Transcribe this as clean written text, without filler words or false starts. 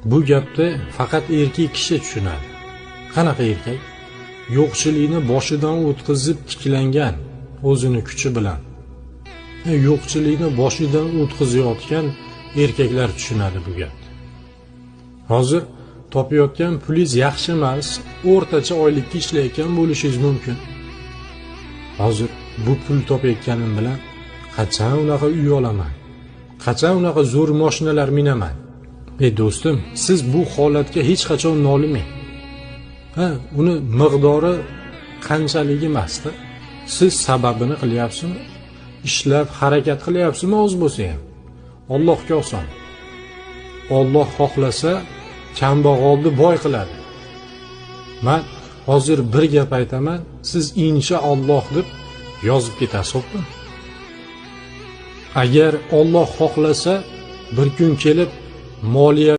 Bu gapni faqat erkak kishi tushunadi. Qanaqa erkak? Yo'qchilikni boshidan o'tkazib tiklangan o'zini kuchi bilan. Yo'qchilikni boshidan o'tkazayotgan erkaklar tushunadi bu gapni. Hozir topayotgan pulingiz yaxshi emas, o'rtacha oylikka ishlayotgan bo'lishingiz mumkin. Hozir bu pul topayotganim bilan qachon unaqa uy olaman? Qachon unaqa zo'r mashinalar minaman? Ey do'stim, siz bu holatga hech qachon nolimang. Ha, uni miqdori qanchalik emasda. Siz sababini qilyapsizmi? Ishlab harakat qilyapsizmi oz bo'lsa ham? Allohga oson. Alloh xohlasa kambag'alni boy qiladi. Men hozir bir gap aytaman, siz inshaalloh deb yozib ketasiz, xo'pmi? Agar Alloh xohlasa bir kun kelib moliya